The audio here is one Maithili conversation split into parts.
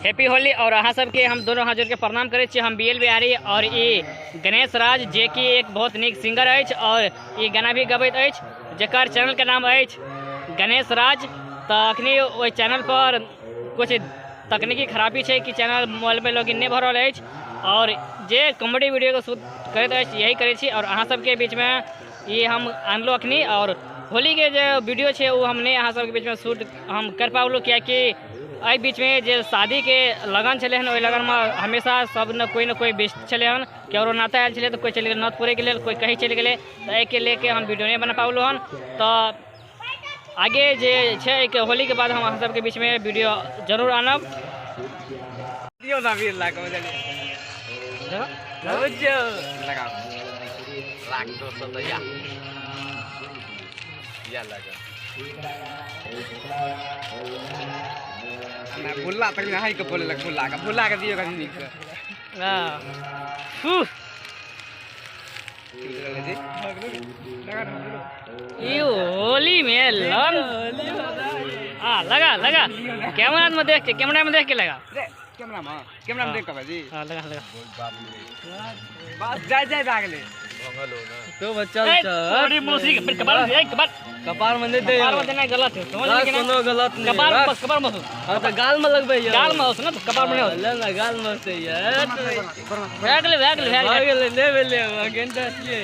हैप्पी होली। और अहाँ सबके हम दोनों हाथ जोड़ के प्रणाम करै छी। हम बीएल बिहारी और ई गणेश राज जे कि एक बहुत नीक सिंगर अछि और ई गाना भी गबैत अछि, जकर चैनल के नाम अछि गणेश राज। तऽ अखनी ओहि चैनल पर कुछ तकनीकी खराबी छै कि चैनल मोबाइल में लॉगिन नहीं भऽ रहल अछि और जे कॉमेडी वीडियो के शूट करैत अछि यही करै छी। और अहाँ सबके बीच में ई हम आनलहुँ अखनी। और होली के जे वीडियो छै ओ हम नहीं अहाँ सबके बीच में शूट हम कर पाबलहुँ, कियाकि एहि बीच में जे शादी के लगन छलै हन ओहि लगन में हमेशा सब न कोई न कोई व्यस्त छलै हन। केकरो नाता आयल छलै तऽ कोई चलि गेलै नौत पुरैके लेल, कोई कहीं चलि गेलै, तऽ एहिके लेके हम वीडियो नहीं बना पाबलहुँ हन। तऽ आगे जे छै कि होली के बाद हम अहाँ सबके बीच में वीडियो जरूर आनब। दियौ ना वीर लाख बुझलियै। लगाओ लाख 200 तऽ या या लगा ना भुल्ला तक नहीं के बोले लग भुल्ला के भुल्ला के दियो कनी नीक से। हाँ। फू। जी ई होली में लंग आ लगा लगा कैमरा में देख के, कैमरा में देख के लगा। रे कैमरा में देख के जी। हाँ लगा लगा बस जाय जाय भागले तो बच्चा ए, थोड़ी मौसी के फिर कपार में, ए, कपार। कपार में नहीं दे कपार में देना गलत है, समझ बस गए ना? कोनो गलत नहीं कपार बस। बस, कपार में हो। हाँ तो गाल में लगबे ये। गाल में हो ना, तो कपार में नहीं हो। ले ना गाल में से ये। भए गेलै, भए गेलै, भए भए गेलै। गेलै, नहीं भेलै, घंटा छियै।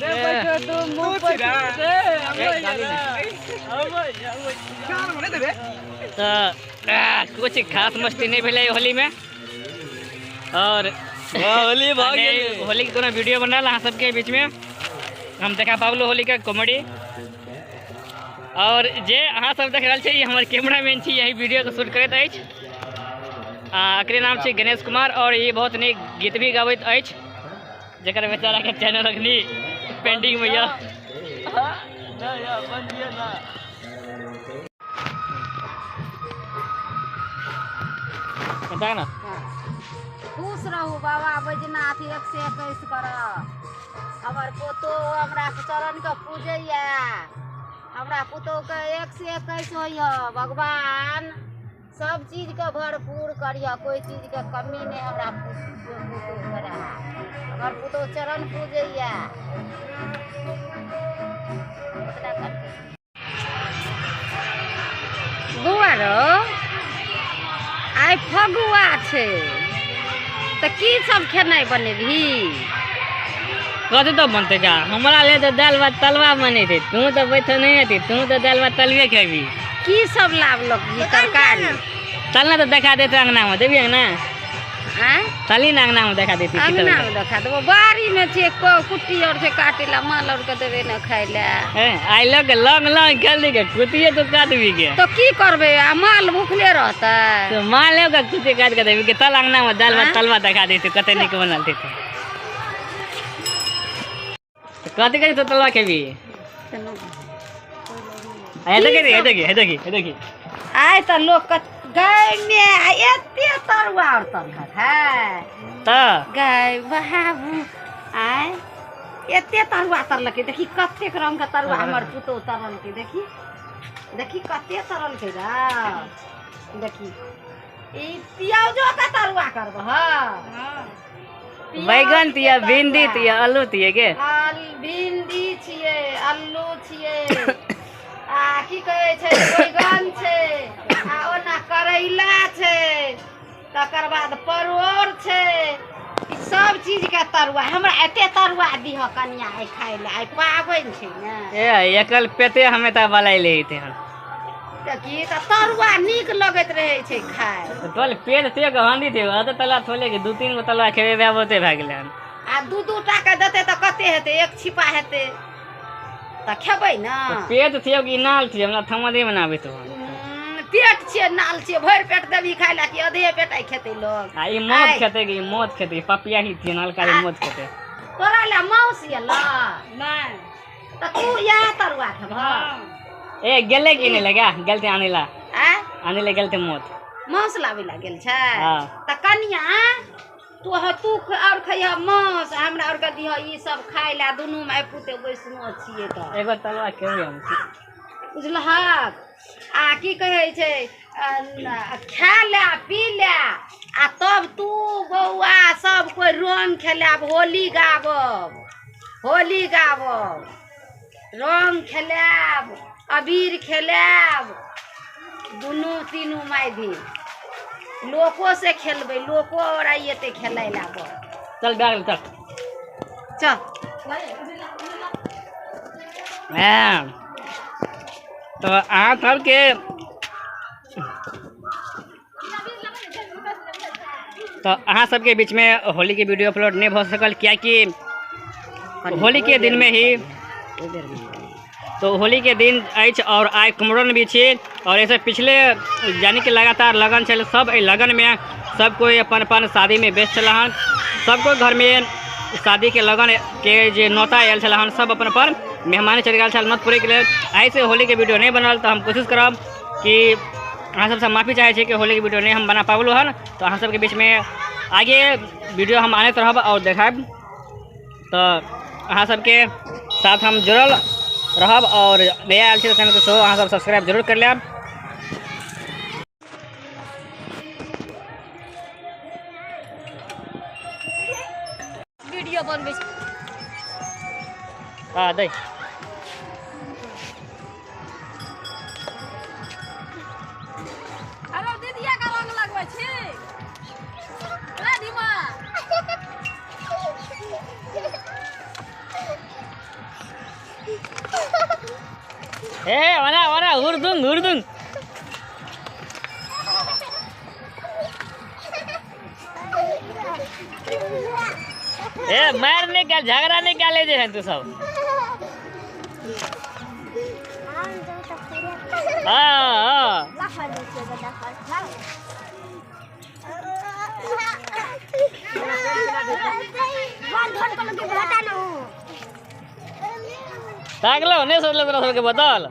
रे बैठो तू मुंह पर रे, ए, गाली आबै आबै। गाल में नहीं देबे। तऽ कुछ खास मस्ती नहीं भेलै होली में। और होली भऽ गेलै। होली के कोनो वीडियो बनल अहाँ सबके बीच में हम देखा पाबलहुँ होली के कॉमेडी। और जे अहाँ सब देख रहल छी ई हमर कैमरामैन छी, यही वीडियो के शूट करैत अछि। एकरे नाम छै गणेश कुमार और ई बहुत नीक गीत भी गाबैत अछि, जकर बेचारा के चैनल अखनी पेंडिंग में यऽ। ना या बंद ये ना। बता ना। खुश रहू बाबा बैजनाथ, 121 कर। हमर पुतोहु हमरा चरण के पूजैया, हमरा पुतोहु के 121 होइए। भगवान सब चीज के भरपूर करिह, कोई चीज के कमी नहीं हमरा पुतोहु के रहा। हमर पुतोहु चरण पूजैया। बौआ रो आइ फगुआ छै तऽ की सब खेनाइ बनेबही? कथी तो बनते का? हमरा ले तो दाल भात तलवा बनेते, तू तो बैठो नहीं हती, तू तो दाल भात तलवे खेबी। की सब लाबलक ही तरकारी? तलना तो देखा देते अंगना में, देबी अंगना? आँय? तली ना अंगना में देखा देती, की अंगना तलना? में देखा देबो। बाड़ी में छै कुट्टी और छै काटे ला, माल और के देबे ना खाय ला। ए, आई लग लंग लंग खेल दी के कुटिए तो काटबी के। तो की करबे, आ माल भूखले रहतै। तो माल के कुटी काट के देबी के, तल अंगना में दाल भात आँय? तलवा देखा देती, कते नीक बनल थी। कथी कथी तो तलवा खेबी? ए देखी रे, ए देखी, ए देखी, ए देखी। आइ तऽ लोक गाय में एते तरुआ और तरहक है। तऽ? गाय बाबू आइ एते तरुआ तरलकै, देखी कतेक रंग के तरुआ हमर पुतोहु तरलकै। देखी देखी कते तरलकै रे। देखी ई प्याजो के तरुआ करबह? बैगन तिया, भिंडी तिया, आलू तिया के? भिंडी छियै, आलू छियै, आ की कहै छै बैगन छै, आ ओना करैला छै, तकर बाद परोड़ छै, ई सब चीज के तरुआ। हमरा एते तरुआ दिह कनिया आइ खाय ले, आइ पाबनि छै ने। ए एकल पेते हमे तऽ बलाय ले हेते हन। तऽ की तऽ तरुआ नीक लगैत रहै छै खाय। तोल पेट ते गहंदी थे, अते तला थोले के 2-3 गो तलवा खेबे भए बहुते भए गेलै हन। आ 2-2 टा के देतै तऽ कते हेतै, एक छिपा हेतै तऽ खेबै ना। तऽ पेट थियो कि नाल थियो, हमरा थमदे बनाबै तो। पेट छियै नाल छियै, भरि पेट देबही खाय ला कि आधे पेट आइ खेतै लोग? आ ई मौत खेतै कि मौत खेतै, पपिया ही थियो नलकारी मौत खेतै। तोरा ला माउस एलौ? नहि। तऽ तू इएह तरुआ खेबह? ए गेलै कि नहि लगा? गेलते आनै ला। आँय? आनै ला गेलते मौत। माउस लाबै ला गेल छै? हाँ। तऽ कनिया तू तू और खइह माउस, हमरा और के दिह ई सब खाय ला, दुनू माय पुते बैसनो छियै तऽ। एगो तलवा खेबै हम। बुझलहक? आ की कहै छै खा ले पी ले आ तब तू बौआ सब कोइ रंग खेलायब, होली गाबब, होली गाबब, रंग खेलायब, अबीर खेलायब, दुनू तीनू माय भी लोको से खेलबै, लोको और अयतै खेलै लए। चल भए गेल, चल चल। तऽ अहाँ सबके तऽ अहाँ सबके बीचमे होलीके वीडियो अपलोड नहि भऽ सकल, कियाकि होलीके दिनमे ही तो होली के दिन अछि और आइ कुमरन भी छी और ऐसे पिछले यानी कि लगातार लगन छल, सब एहि लगनमे सब कोइ अपन अपन शादीमे व्यस्त छल हन, सब कोइ घरमे शादीके लगन के जे नौता आयल छल हन, सब अपन अपन मेहमान चलि गेल छल नौत पुरैके लेल। एहिसँ होलीके वीडियो नहि बनल, तऽ हम कोशिश करब कि अहाँ सबसँ माफी चाहै छी कि होलीके वीडियो नहि हम बना पाबलहुँ हन। तऽ अहाँ सबके बीचमे आगे वीडियो हम आनैत रहब और देखायब, तऽ अहाँ सबके साथ हम जुड़ल रहब। और नया आयल छी तऽ चैनलके सेहो अहाँ सब सब्सक्राइब जरूर कर लेब। वीडियो बनबै छी। हाँ दै हेलो दीदिया का रंग लगबै छी रे धीमा। ए ओना ओना हुरदुंग हुरदुंग। ए मार नहीं क्या झगड़ा नहीं क्या ले जे तू सब। हाँ हाँ ताकलो नहीं सोचलो तोरा सबके बतल।